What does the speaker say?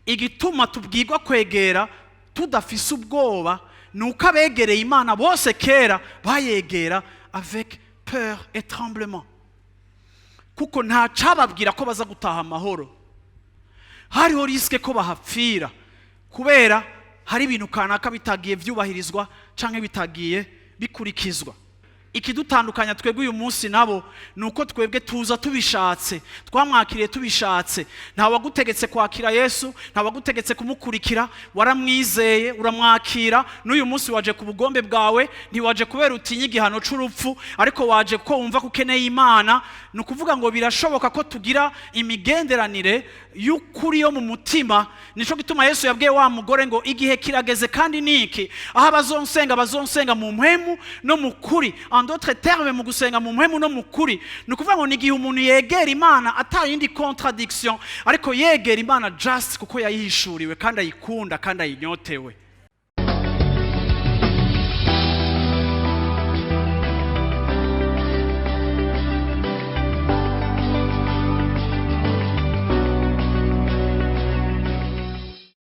Igituma tubwirwa kwegera tudafise ubwoba ni uko abegereye Imana bose kera bayegera avec peur et tremblement, kuko nta cababwira ko baza gutaha amahoro. Hariho risque ko bahapfira kubera hari ibintu kanaka bitagiye byubahirizwa canke bitagiye bikurikizwa. Ikidutandukanya twebwe uyu munsi nabo ni uko twebwe tuza tubishatse, twamwakiriye tubishatse. Nta wagutegetse kwakira Yesu, nta wagutegetse kumukurikira. Waramwizeye, uramwakira. N'uyu munsi waje ku bugombe bwawe, ntiwaje kubera utinya igihano c'urupfu, ariko waje kuko wumva ko ukeneye Imana. Ni ukuvuga ngo birashoboka ko tugira imigenderanire y'ukuri yo mu mutima. Nico gituma Yesu yabwiye wa mugore ngo igihe kirageze kandi niki aho abazonsenga bazonsenga mu mpwemu no mu kuri. En d'autres termes, mu gusenga mu mpwemu no mu kuri, ni ukuvuga ngo ni igihe umuntu yegera Imana ata yindi contradiction, ariko yegera Imana just kuko yayihishuriwe kandi ayikunda kandi ayinyotewe.